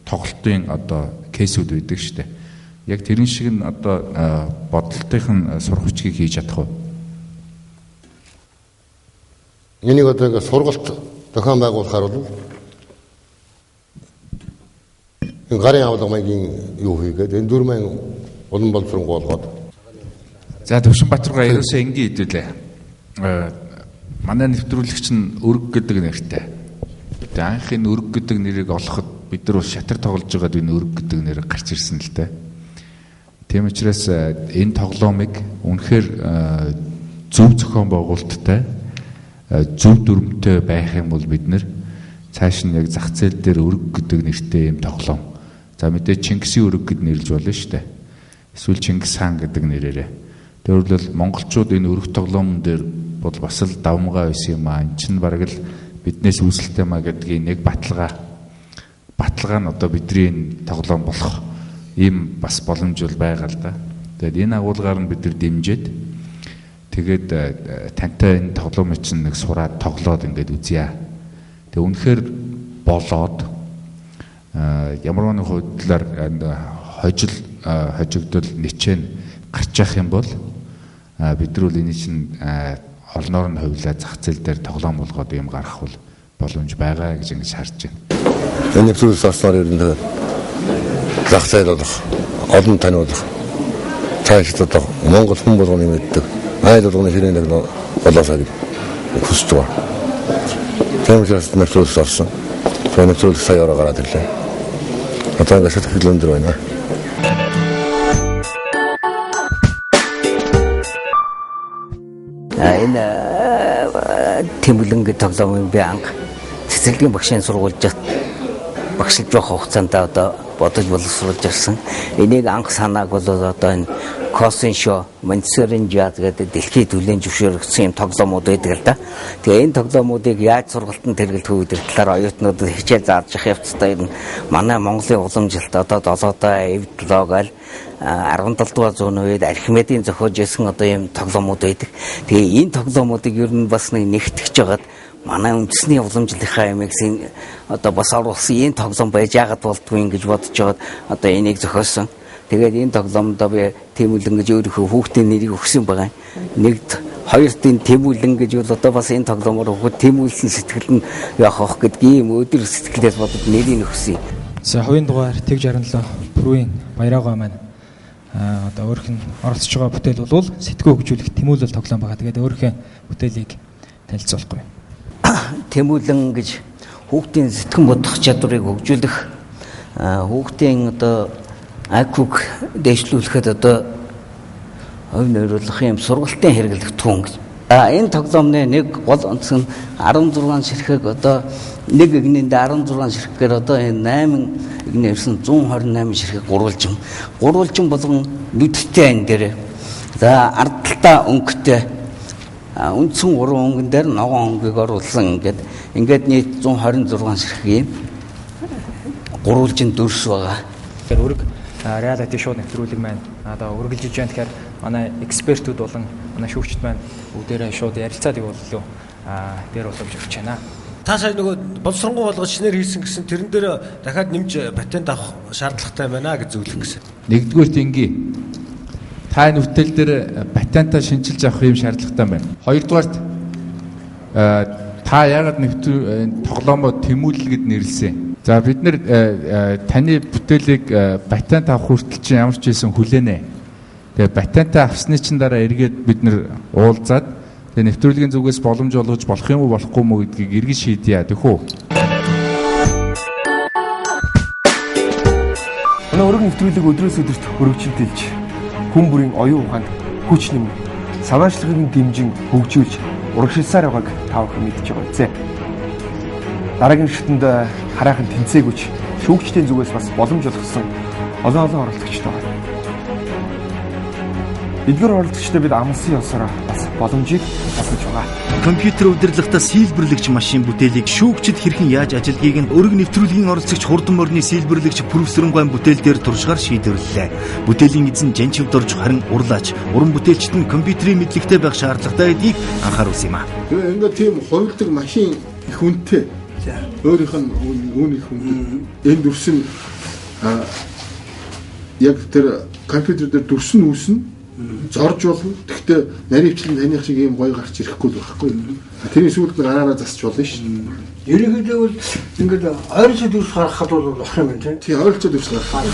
тоглолтын одоо кейсүүд байдаг шүү дээ. Яг тэрэн шиг нь одоо бодолтынх нь сурах бичгийг хийж чадах уу? Энийг одоо ингээ сургалт зохион байгуулахаар бол энэ гарын авлага маягийн юу хийгээд энэ дүрмэн улам боловсронгуй болгоод. За Төвшинбатаргай ерөөсөө энгийн хэдүүлээ. Манай нэвтрүүлэгч нь өрг гэдэг нэртэй. Тэгээ анх энэ өрг гэдэг нэрийг олоход бид нар шатар тоглож байгаад энэ өрг гэдэг нэр гарч ирсэн л дээ. Тийм учраас энэ тоглоомыг үнэхээр зөв зохион байгуулалттай зөв дүрмтэй байх юм бол бид нэр цааш нь яг зах зээл дээр өрг гэдэг нэртэй юм тоглоом. За мэдээ Чингисийн өрг гэд нэрлж болно шүү дээ. Эсвэл Чингис хаан гэдэг нэрээрээ. Тэрвэл монголчууд энэ өрг тоглоом дээр бол бас л давмгай байсан юм аа. Энд чинь бараг л биднээс үүсэлтэй маа гэдгийг нэг баталгаа нь одоо бидний энэ тоглоом болох ийм бас боломж бол байгаа л да. Тэгээд энэ агуулгаар нь бид нар дэмжиж тэгээд тантай энэ тоглоомыг чинь нэг сураад тоглоод ингээд үзье. Тэгээд үнэхээр болоод ямар нэгэн хувьдлаар хожил хожигдол нэчэн гарч явах юм бол бид нар бол энэ чинь олноор нь хувилаа зах зээл дээр тоглоом болгоод юм гаргах бол боломж байгаа гэж ингэж харж байна. Энэ зүйлс орсноор ер нь зах зээл болох, олон таниулах, цаашид одоо Монгол хүн болгоны мэддэг, айл болгоны хэрэг нэг болоосаа гэж хүсэж байгаа. Тийм учраас нэвтрүүлэгт орсон. Тэгээ нэвтрүүлэг сая ороо гараад ирлээ. Одоо ингээд сэтгэл өндөр байна. Энэ Тэмүүлэнгийн тоглоомыг би анх цэцэрлэгийн багшийн сургуульд багшилж байх хугацаанд одоо бодож боловсруулж ирсэн. Энийг анх санааг бол одоо энэ Косын шоу, Монтессорийн жаз гэдэг дэлхийд хүлээн зөвшөөрөгдсөн юм тоглоомууд байдаг л да. Тэгээ энэ тоглоомуудыг яаж сургалтанд хэрэглэх үү гэдэг талаар оюутнуудад хичээл зааж явах явцдаа ер нь манай Монголын уламжилт одоо долоодоо эвдлоо гал 17 дугаар зууны үед Архимедийн зохиож ирсэн одоо юм тоглоомууд байдаг. Тэгээ энэ тоглоомуудыг ер нь бас нэг нэгтгэж байгаад манай үндэсний уламжлалынхаа ямиг одоо бас оруулсан ийм тоглоом байж яагаад болдгүй юм гэж бодож байгаад одоо энийг зохиосон. Тэгээд энэ тоглоомдоо би Тэмүүлэн гэж өөрийнхөө хүүхдийн нэрийг өгсөн байгаа. Нэгд, хоёрт энэ Тэмүүлэн гэж бол одоо бас энэ тоглоомоор хүүхэд тэмүүлсэн сэтгэл нь явах ах гэдгийг ийм өдөр сэтгэлээс бодод нэрийг өгсөн. За хувийн дугаар тэг 67 Пүрвийн Баяраагаа маань одоо өөрөх нь оролцож байгаа бүтээл бол сэтгүү хөгжүүлэх тэмүүлэл тоглоом байгаа. Тэгээд өөрийнхөө бүтээлийг танилцуулахгүй. Тэмүүлэн гэж хүүхдийн сэтгэн бодох чадварыг хөгжүүлэх, хүүхдийн одоо IQ-г дээшлүүлэхэд одоо хувь нойруулах юм сургалтын хэрэглэх түн гэж. Энэ тоглоомны нэг гол онц нь 16 ширхэг одоо нэг эгнэнд 16 ширхгээр одоо энэ 8 эгнэ ирсэн 128 ширхэг гурвалжин. Гурвалжин болгон нүдтэй энэ дээр. За ард талдаа өнгөтэй. Үндсэн 3 өнгөн дээр ногоон өнгийг оруулсан ингээд ингээд нийт 126 ширхэг юм гурвалжин дүрс байгаа. Тэгэхээр өрг реалити шоу нэвтрүүлэг маань одоо үргэлжиж байна. Тэгэхээр манай экспертүүд болон манай шүүгчд маань бүгдээрээ шууд ярилцаад явуул дээр боломж өгч байна. Та сая нөгөө боловсронгуй болгож шинээр хийсэн гэсэн тэрэн дээр дахиад нэмж патент авах шаардлагатай байна гэж зөвлөх гэсэн. Нэгдүгээрт ингийн. Та энэ бүтээл дээр патентаа шинчилж авах юм шаардлагатай байна. Хоёрдугаарт та яагаад тоглоомоо тэмүүлэл гэд нэрлэсэн? За бид нэр таны бүтээлийг патент авах хүртэл чинь ямар ч байсан хүлээнэ. Тэгээ патентаа авсны чинь дараа эргээд бид нэр уулзаад тэгээ нэвтрүүлгийн зүгээс боломж олгож болох юм уу болохгүй юм уу гэдгийг эргэн шийдье. Тэхүү. Манай өргөн нэвтрүүлэг өдрөөс өдөрт өргөжин тэлж хүн бүрийн оюун ухаанд хүч нэмэн санаачлагыг дэмжин хөгжүүлж урагшилсаар байгааг та бүхэн мэдж байгаа үзээ. Дараагийн шатанд хараахан тэнцээгүйч шүүгчдийн зүгээс бас боломж олгосон олон олон оролцогчтой байна. Эдгээр оролцогчдод бид амласан ёсоор бас боломжийг олгож байгаа. Компьютер удирдлагатай сийлбэрлэгч машин бүтээлийг шүүгчид хэрхэн яаж ажилтгийг нь өрг нэвтрүүлгийн оролцогч хурдан морины сийлбэрлэгч Пүрвсрэнгаан бүтээл дээр туршгаар шийдвэрлэлээ. Бүтээлийн эзэн Жанчив дорж харин урлаач уран бүтээлчд нь компьютерийн мэдлэгтэй байх шаардлагатай гэдгийг анхааруулсан юм а. Тэгээ ингээд тийм хувилдаг машин их үнэтэй. Өөрийнх нь үн их үнэтэй. Энэ дүрс нь яг тэр компьютер дээр дүрс нь үүснэ. Зорж болно. Гэхдээ нарийн хвчлэн таних шиг ийм гоё гарч ирэхгүй л байхгүй. Тэрний сүүлд нь гараараа засч болно шүү дээ. Ерөнхийдөө бол ингээд ойролцоо дүрс гаргахад бол болох юм байна тийм. Тийм, ойролцоо дүрс гаргах.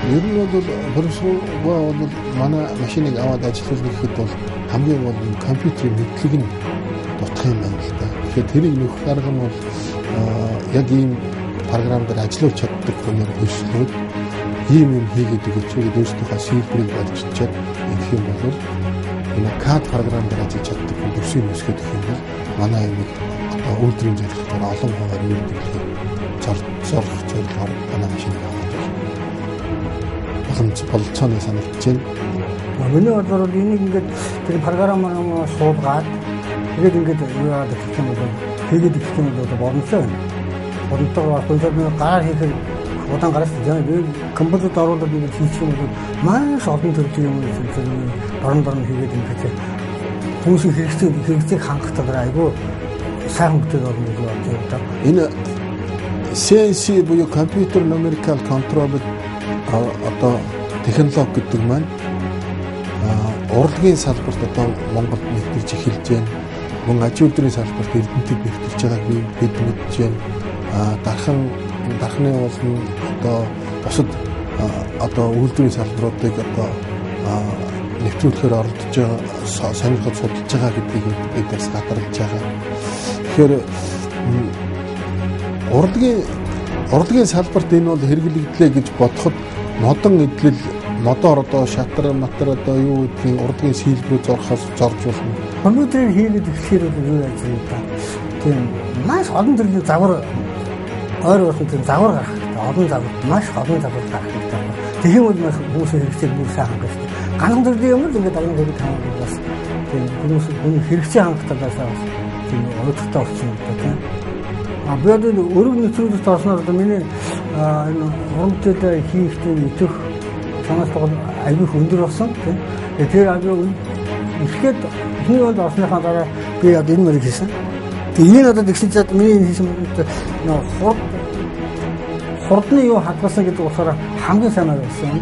Ер нь бол Пүрвсрэнгаа бол манай машиныг аваад ажиллуулна гэхэд бол хамгийн гол нь компьютерийн мэдлэг нь дутах юм байна л да. Тэгэхээр тэрийг нөхөх арга нь бол яг ийм програм дээр ажиллуулж чаддаг хүнээр хөрслөөд ийм юм хийгээд өгөөч гэдэг өөрсдийнхөө сийлбэрийг болж чад ингэх юм бол энэ CAD програм дээр ажиллаж чаддаг хүн дүрсийг өсгөх юм бол манай юмыг одоо үйлдвэрийн зорилгоор олон хуваар үйлдвэрлэхээр зорох зорилгоор манай машиныг аваад боломж болцооны санагдаж байна. Миний бодлоор бол энийг ингээд тэр програмаар суулгаад тэгээд ингээд юу яагаад гэх юм бол хийгээд гэх юм бол боломжтой байна. Боломжтой болохоор гараар хийхээр удаан гараас би компьютерд оруулаад ингээд хийчих юм бол маш олон төрлийн юм дорн дорн хийгээд ингээд хүмүүсийн хэрэгцээг хангах талаар айгүй сайхан бүтээл болно гэж бодож байна да. Энэ CNC буюу Computer Numerical Control одоо технологи гэдэг маань урлагийн салбарт одоо Монголд нэвтэрч эхэлж байна. Мөн аж үйлдвэрийн салбарт эрдэмтэд нэвтэрч байгааг бид мэдж байна. Дархны болон одоо бусад одоо үйлдвэрийн салбаруудыг одоо нэвтрүүлэхээр оролдож байгаа, сонирхож судалж байгаа гэдгийг бид бас гадарлаж байгаа. Тэгэхээр урлагийн салбарт энэ бол хэрэглэгдлээ гэж бодоход модон эдлэл, модоор одоо шатар матар одоо юу гэдгийг урлагийн сийлбэрүүд зорхоос зорж болно. Компьютерээр хийгээд эхлэхээр бол юу яаж юм та. Тийм маш олон төрлийн загвар ойр болсон тийм загвар гарах хэрэгтэй. Олон загвар, маш олон загвар гарах хэрэгтэй. Тэгэх юм бол маш хүмүүсийн хэрэгцээг бүр сайн хангах хэрэгтэй. Ганцхан төрлийн юм л ингээд дагнан хэрэгт хангах бас тийм хүмүүс хүний хэрэгцээ хангах талаас бас тийм уйдгартай болсон юм да тийм. А би одоо өрөг нэвтрүүлэгт орсноор одоо миний энэ уран бүтээл хийх тийм итгэх санаачлал айгүй их өндөр болсон тийм. Тэр айгүй эхлээд эхний онд орсныхаа дараа би одоо энэ мөрийг хийсэн. Тэгээ энэ одоо тэгсэн чинь миний энэ хийсэн нөө хурдны юу хадгалсан гэдэг болохоор хамгийн сайн байсан.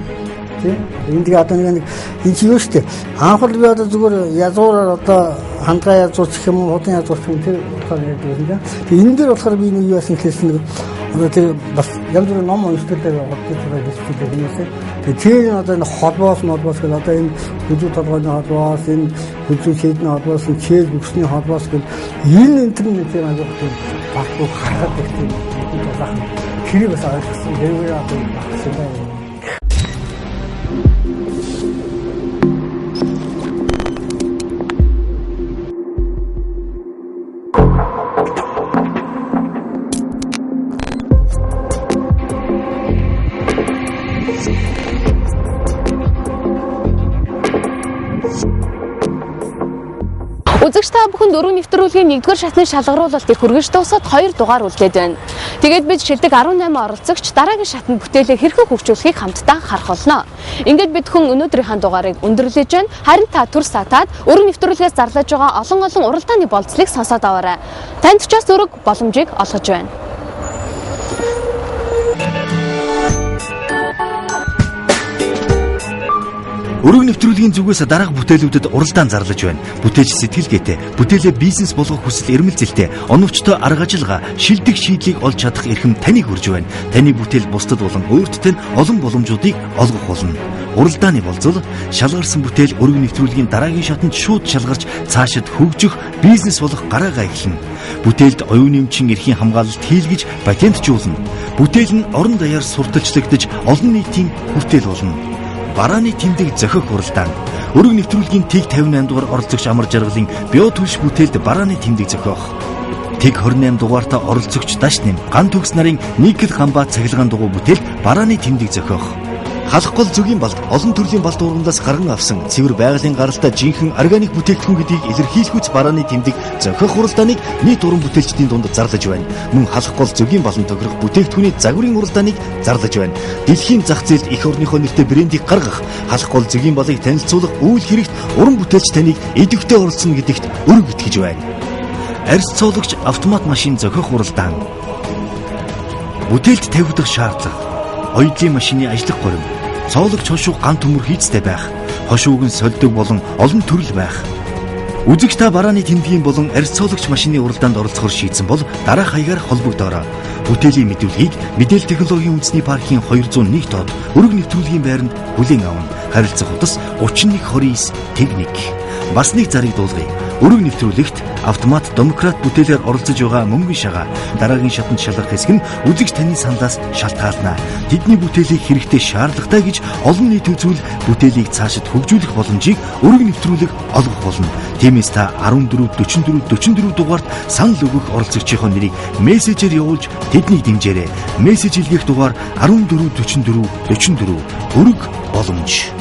Тийм. Энэ тэгээ одоо нэг энэ чи юу штэ. Анх бол би одоо зүгээр язгуураар одоо хандгай язгуур гэх юм уу, худын язгуур гэх юм тэр болохоор ярьдаг байсан тийм. Тэгээ энэ дээр болохоор би нэг юу яасан гэхээс нэг одоо тэр бас янз бүрийн ном уншдаг яваад байгаа бэлтгэлээ хүмүүсээ. Тэгээ тэр нь одоо энэ холбоос молбоос гэл одоо энэ хүзүү толгойн холбоос, энэ хүзүү шийдний холбоос, чээл бүксний холбоос гэл энэ энэ төр нэг тийм аягүй тийм баггүй харахад их тийм дулаахан. Тэрийг бас ойлгосон. Тэргээр одоо багсан байна. Үзэгч та бүхэн дөрөв нэвтрүүлгийн 1-р шатны шалгаруулалт их хүргэж дуусаад 2 дугаар үлдээд байна. Тэгээд бид шилдэг 18 оролцогч дараагийн шатнд бүтээлээ хэрхэн хөгжүүлэхийг хамтдаа харах болно. Ингээд бид хүн өнөөдрийнхээ дугаарыг өндөрлөж байна. Харин та төр сатаад өрөг нэвтрүүлгээс зарлаж байгаа олон олон уралдааны болцлыг сонсоод аваарай. Танд ч бас өрөг боломжийг олгож байна. Өрөг нэвтрүүлгийн зүгээс дараах бүтээлүүдэд уралдаан зарлаж байна. Бүтээлч сэтгэлгээтэй, бүтээлээ бизнес болгох хүсэл эрмэлзэлтэй, оновчтой арга ажиллагаа, шилдэг шийдлийг олж чадах эрхэм таныг хүрж байна. Таны бүтээл бусдад болон өөрт тань олон боломжуудыг олгох болно. Уралдааны болзол шалгарсан бүтээл өрөг нэвтрүүлгийн дараагийн шатанд шууд шалгарч цаашид хөгжих, бизнес болох гараагаа эхэлнэ. Бүтээлд оюун нэмчин эрхийн хамгаалалт хийлгэж патентжуулна. Бүтээл нь орон даяар сурталчлагдаж олон нийтийн хүртээл болно. Барааны тэмдэг зохих уралдаан. Өрөг нэвтрүүлгийн тэг 58 дугаар оролцогч Амар Жаргалын био түвш бүтээлд барааны тэмдэг зохиох. Тэг 28 дугаартаа оролцогч Даш Нэм ган төгс нарын никел гамбаа цахилгаан дугуй бүтээлд барааны тэмдэг зохиох. Халах гол зүгийн балд олон төрлийн балд ургамлаас гарган авсан цэвэр байгалийн гаралтай жинхэнэ органик бүтээгдэхүүн гэдгийг илэрхийлэхүйц барааны тэмдэг зохиох уралдааныг нийт уран бүтээлчдийн дунд зарлаж байна. Мөн халах гол зүгийн балан тохирох бүтээгдэхүүний загварын уралдааныг зарлаж байна. Дэлхийн зах зээлд эх орныхоо нэртэй брендийг гаргах, халах гол зүгийн балыг танилцуулах үйл хэрэгт уран бүтээлч таныг идэвхтэй оролцоно гэдэгт өрөг итгэж байна. Арьс цоологч автомат машин зохиох уралдаан. Бүтээлд тавигдах шаардлага. Оюутлын машины ажиллах горим. Цоологч хошуу ган төмөр хийцтэй байх. Хошууг нь сольдог болон олон төрөл байх. Үзэгч та барааны тэмдгийн болон арьс цоологч машины уралдаанд оролцохоор шийдсэн бол дараах хаягаар холбогдоорой. Бүтээлийн мэдүүлгийг мэдээлэл технологийн үндэсний паркийн 201 тоод өрөг нэвтрүүлгийн байранд хүлээн авна. Харилцах утас 31 29 тэг 1. Бас нэг зарыг дуулгая. Өрөг нэвтрүүлэгт автомат демократ бүтээлээр оролцож байгаа мөнгөн шагаа дараагийн шатанд шалгах хэсэг нь үзэгч таны саналаас шалтгаална. Тэдний бүтээлийг хэрэгтэй шаардлагатай гэж олон нийт үзвэл бүтээлийг цаашид хөгжүүлэх боломжийг өрөг нэвтрүүлэг олгох болно. Тиймээс та 14 44 44 дугаарт санал өгөх оролцогчийнхоо нэрийг мессежээр явуулж тэднийг дэмжээрэй. Мессеж илгээх дугаар 14 44 44 өрөг боломж.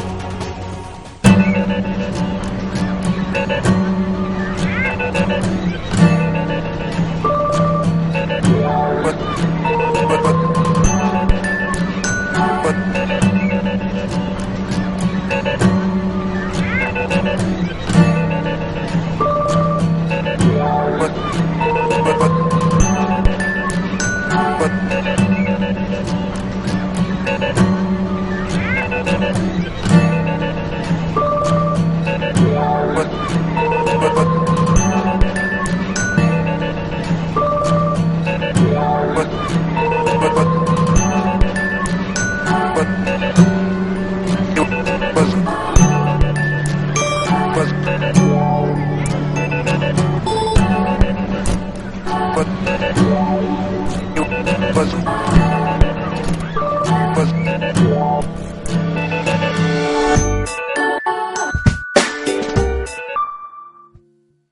Buzz.